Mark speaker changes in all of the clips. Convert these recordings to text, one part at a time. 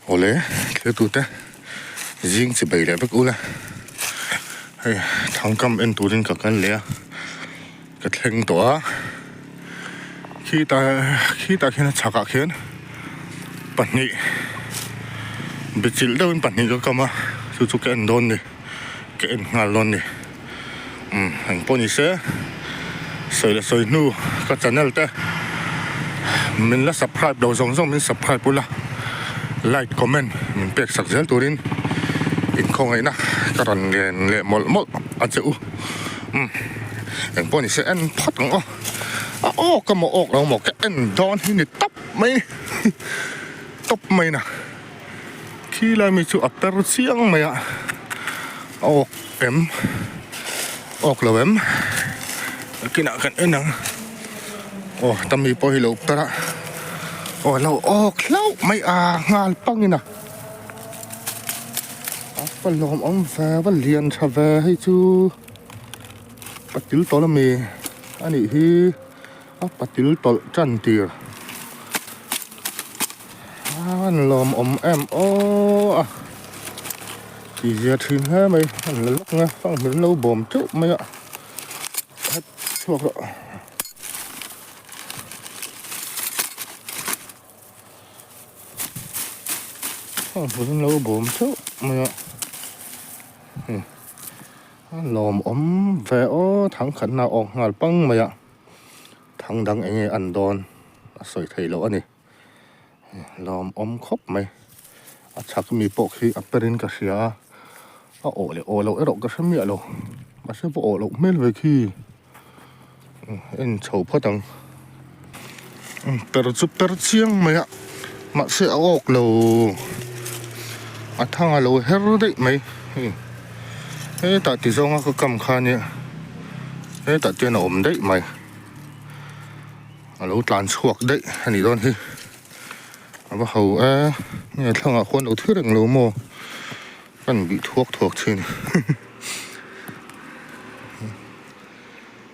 Speaker 1: Awle thiltute zing chi bei leh vek ula hei thangkam en turin ka kal leh a ka thleng tawh a khitah khitah khian a chhakah khian pahnih bichilh deuhin pahnih ka kam a chu chu ka en dawn ni ka en nghal dawn ni umm engpawh ni se sawi leh sawi hnu ka channel te min la subscribe lo zawng zawng min subscribe ula like comment min pek sak zel turin inkhawngaihna ka rawn ngen leh mawlh mawlh a che u umm engpawh ni se en phawt ang aw a awk emaw awk lo maw ka en dawn hi ni tawp mai tawp mai na. Khi lai mi chu a per chiang mai a, a awk em awk lo em nakinah kan en ang aw ta mi pawh hi lo per a aw lo awk hlauh mai a nghal pangin a a va lawmawm ve va lian tha ve hei chu patil tawlh ami a nih hi a patil tawlh tan tir. An lawmawm em aw a ti zia thin hle mai an la lawk nga fanghmir an lo bawm teuh mai a het chhuak rawh fanghmir an lo bawm teuh mai a an lawmawm ve aw thangkhatna a awk nghal pang mai a thang dang eng nge an dawn a sawi theih loh a ni. Lawmawm khawp mai. A chhak mi pawh khi a per in ka hria a, a awh leh awh loh erawh ka hre miah lo. Mahse pawh awh loh hmel ve khi en chho phawt ang. Per chu per chiang mai a, mahse a awk lo. A thang a lo her daih mai. Hetah ti zawnga ka kam kha nia, hetah te hian a awm daih mai. A lo tlan chhuak daih a nih dawn hi a va ho e nge thlangah khuan lo thi reng lo maw kan bih thuak thuak thin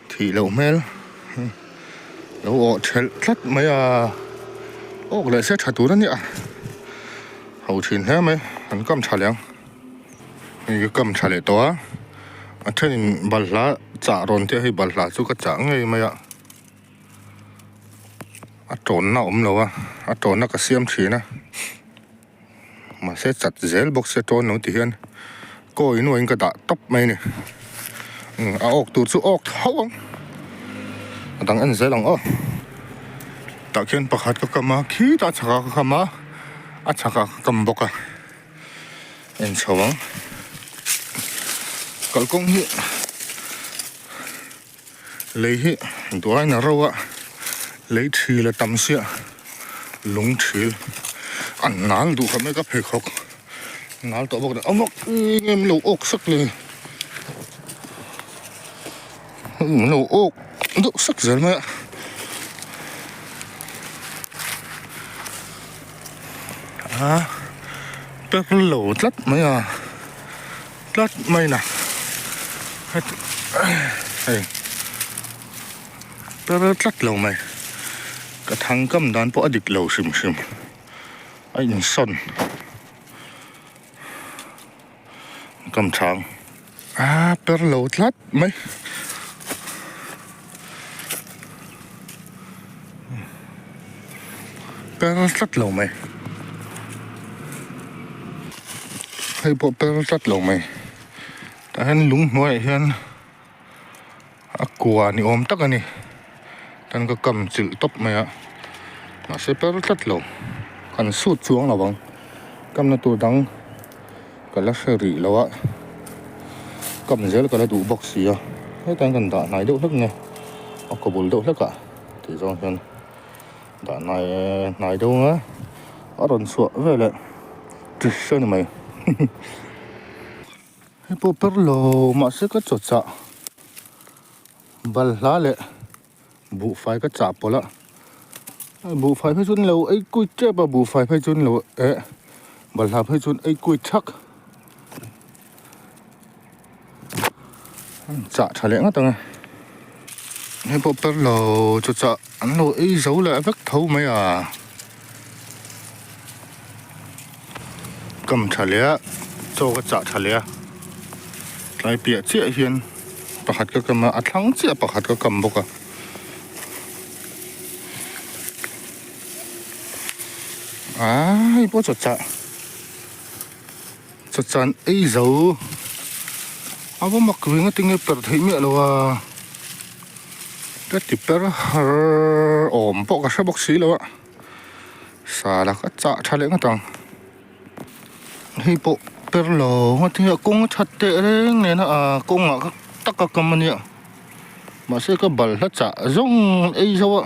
Speaker 1: thih loh hmel lo awh thelh tlat mai a awk leh se tha tur a nia ho thin hle mai an kam tha leh ang hei ka kam tha leh tawh a a thenin balhla chah rawn te hei balhla chu ka chah ngei mai a. A tawnna a awm lo a a tawnna ka siam thin a mahse chat zel bawk se tawn lo ti hian kawi nuahin ka dah tawp mai a ni a awk tur chu awk tho ang a dang en zel ang aw tah khian pakhat ka kam a khitah chhakah ka kam a a chhakah ka kam bawk a en chho ang kalkawng hi. Lei hi duain a ro a, lei thil a tam sia, lung thil a nal duh kha mai ka pheikhawk nal tawh bawk nen a vak nge min lo awk sak le min lo awk deuh sak zel mai a a per lo tlat mai a. Tlat mai na hei per tlat lo mai ka thang kam dan pawh a dik lo hrim hrim a insawn kam chang a per lo tlat mai per tlat lo mai hei pawh per tlat lo mai tah hian lung hnuaiah hian a kua ni awm tak a ni chuan ka kam chilh tawp mai a mahse per tlat lo kan sut chuang lo ang kamna tur dang ka la hre rih lo a kam zel ka la duh bawk si a hetah hian kan dah hnai deuh hlek nge a kaw bul deuh hlek ah tih zawng hian dah hnai hnai deuh ang a a rawn chhuah veleh tih a ni mai hei pawh per lo mahse ka chaw chah balhla leh. Buhfai ka chah pawlh a buhfai phei chuan lo ei kuit tep a buhfai phei chuan lo eh balhla phei chuan ei kuit thak chah tha leh ngawt ang e hei pawh per lo chu chah an lo ei zo leh vek tho mai a. Kam tha leh a, chaw ka chah tha leh a, tlai piah chiah hian pakhat ka kam a, a thlang chiah pakhat ka kam bawk a. Aaa hei pawh chaw chah chaw chan ei zo a va mak ve nga tinge per theih miah lo a ka ti per har awm pawh ka hre bawk si lo a. Sala ka chah tha leh ngawt ang. Hei pawh per lo ngawt hi a kawng a that teh reng nen a ah kawngah ka tak a kam a nia. Mahse ka bal hla chah zawng ei zo a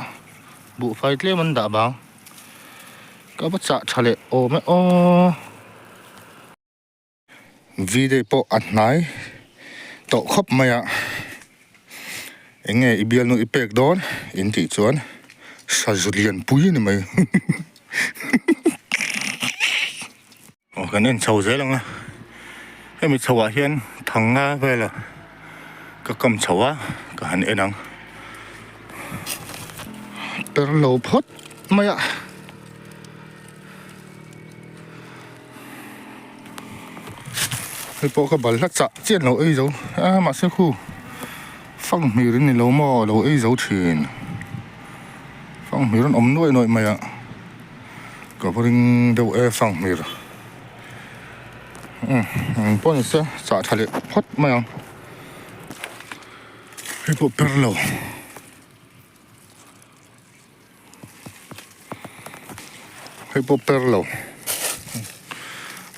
Speaker 1: buhfai tlem an dah bang. Ka va chah tha leh awm e aw. Video pawh a hnai tawh khawp mai a, eng nge i bialnu i pek dawn in tih chuan sazu lian pui a ni mai aw kan en chho zel ang a, hemi chho ah hian thang nga vel a ka kam chho a ka han en ang per lo phawt mai a. Hei pawh ka bal hla chah chian lo ei zo a mahse khu fanghmir in ni lo maw lo ei zo thin fanghmir an awm nuaih nuaih mai a ka va ring deuh e fanghmir umm eng pawh ni se chah tha leh phawt mai ang hei pawh per lo. Hei pawh per lo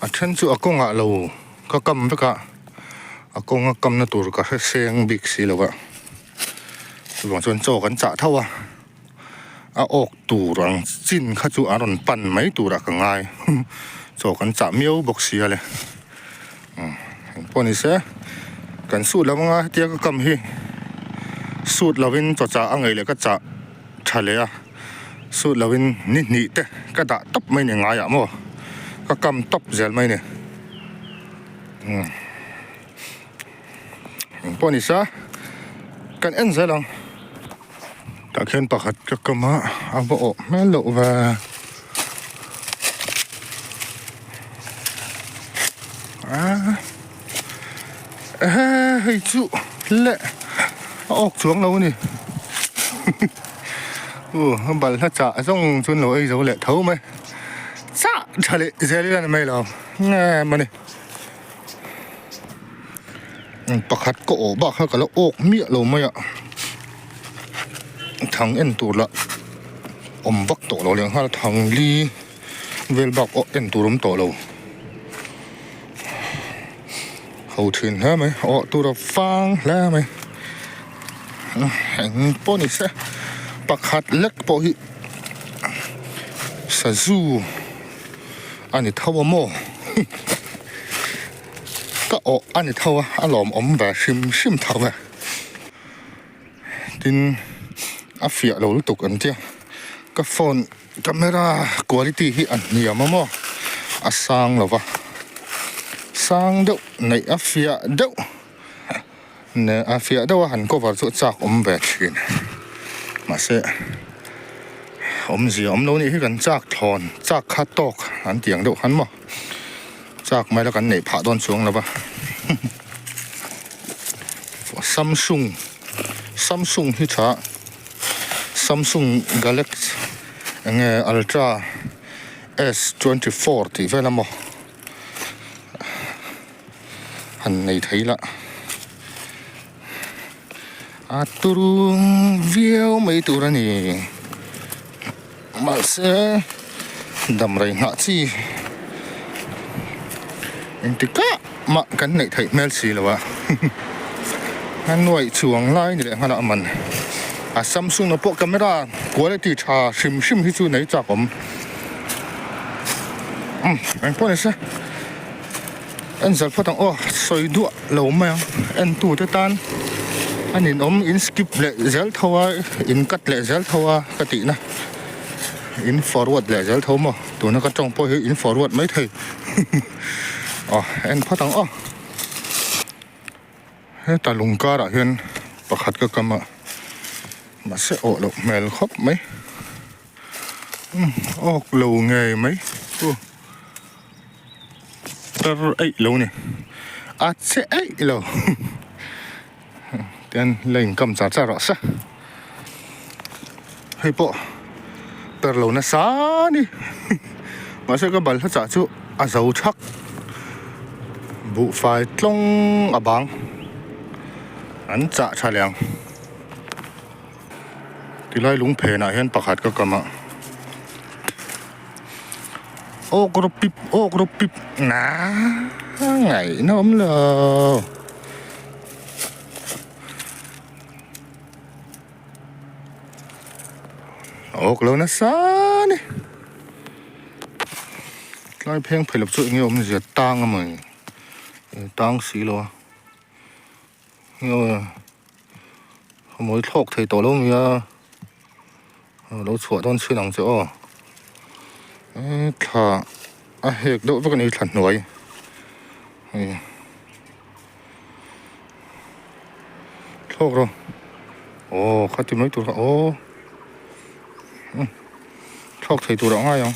Speaker 1: a then chu a kawngah lo ka kam vek a a kawnga kamna tur ka hre seng bik si lo a chuvang chuan chaw kan chah tho a a awk tur ang chin kha chu a rawn pan mai turah ka ngai chaw kan chah miau bawk sia le engpawh ni se kan sut lo anga hetia ka kam hi sut lovin chaw chah a ngaih leh ka chah. Tha leh a, sut lovin ni hnih te ka dah tawp mai ni ngaiah maw, ka kam tawp zel mai ni. Umm eng pawh ni sa kan en zel ang. Tah khian pakhat ka kam a, a va awh hmel loh ve. Aaa ehe hei chu le a awk chuang lo a ni u a balhla chah zawng chuan lo ei zo leh tho mai chah tha leh zel ila ni mai lo nge mawni pakhat ka awh bak kha ka la awk miah lo mai a thang en tur lah awm vak tawh lo leh nghal thang li. Vel bak pawh en tur awm tawh lo. Ho thin hle mai, awh tur a fang hle mai. Eng pawh ni se, pakhat lek pawh hi sazu a ni tho a maw? Ka awh a ni tho a, a lawmawm ve hrim hrim tho e. Tin, a fiah lo lutuk an tia, ka phone. Camera quality hi a hniam a maw a sang lo va sang deuh neih a fiah deuh neh a fiah deuh a han cover chu a chak awm ve thin mahse awmzia awm lo nih hi kan chak thlawn chak kha tawk an tih ang deuh khan maw chak mai la kan neih phah dawn chuang lo va Samsung Samsung hi tha. Samsung Galaxy eng nge Ultra S 24 tih vel a maw han nei thei la a turu viau mai tur a ni mahse dam rei nghah chi engtikah mah kan neih theih hmel si lo a a nuaih chuang lai ni leh nghal a man a Samsung ah pawh camera quality tha hrim hrim hi chu nei chak awm umm eng pawh ni se en zal phawt ang aw sawi duah lo mai ang en tu te tan a ninawm in skip leh zel tho a in cut leh zel tho a ka tih na in forward leh zel tho maw tuna ka tawng pawh hi in forward mai thei. Aw en phawt ang aw heta lung karah hian pakhat ka kam a mahse awh loh hmel khawp mai umm awk lo ngei mai chu. per eih lo ni a che eih lo tian la inkam char char rawh se hei pawh per lo nasa a ni mahse ka balhla chah chu a zo thak buhfai tlawng a bang an chah tha leh ang. Tilai lung phenah hian pakhat ka kam a awk rawp pip awk rawp pip ngaihna awm lo. Awk lo nasa a ni tlai pheng phei lo chu enge awmzia tang a maw tang si lo a. A mawi thlawk thei tawh lo nia lo chhuah dawn chhin ang che aw e thla a hek deuh vek a ni thla hnuai hei thlawk rawh aw khati mai tur kha aw thlawk thei tur ah ngai ang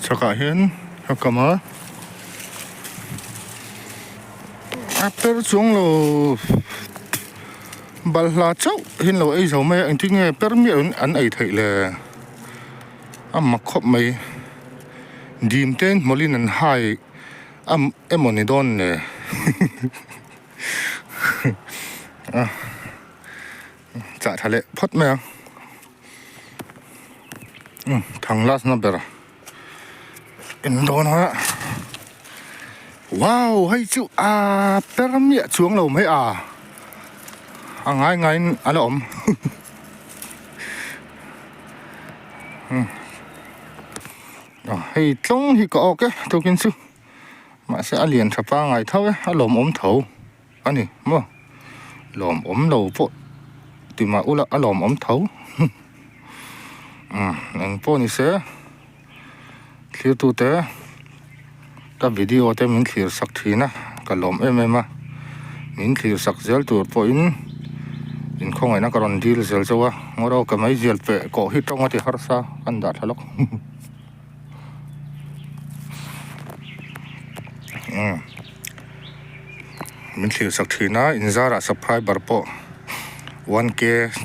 Speaker 1: chhakah hian a kam a a per chuang lo balhla chauh hi an lo ei zo mai a engtin nge per miah in an ei theih le a mak khawp mai dim te hmawlhin an hai a emaw ni dawn le a. Chah tha leh phawt mai ang. Umm thang last na ber in dawn a. Wow hei chu a per miah chuang lo mai a. A ngai ngai in a la awm. Hei tlawng hi ka awk e tukin chu mahse a lian tha pangai tho e a lawmawm tho. A ni maw lawmawm lo pawh ti mah ula a lawmawm tho umm eng pawh ni se thlir tute ka video te min thlir sak thin a ka lawm em em a min thlir sak zel tur pawhin inkhawngaihna ka rawn dil zel chauh a ngaw ro ka meizial peh kawh hi tawng a ti harsa ka dah thla lawk. Umm min thlir sak thin a inzarah subscriber pawh one k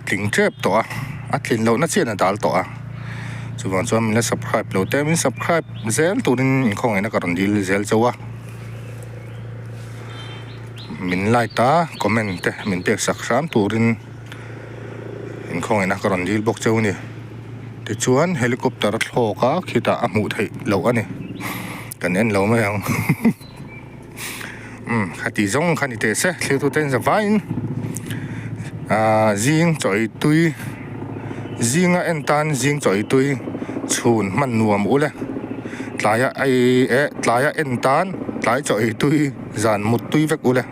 Speaker 1: tling tep tawh a a tlin lohna chian a dal tawh a chuvang chuan min la subscribe lo te min subscribe zel turin inkhawngaihna ka rawn dil zel chauh a min like a comment te min pek sak hram turin inkhawngaihna ka rawn dil bawk chauh a ni. Tichuan helicopter a thlawk a khitah a hmuh theih loh a ni kan en lo mai ang umm khati zawng kha ni teh se thlir tute in zavaiin ahh zing chaw ei tui zinga en tan zing chaw ei tui chhun hman nuam ule tlaia ei eh tlaia en tan tlai chaw ei tui zan mut tui vek ule.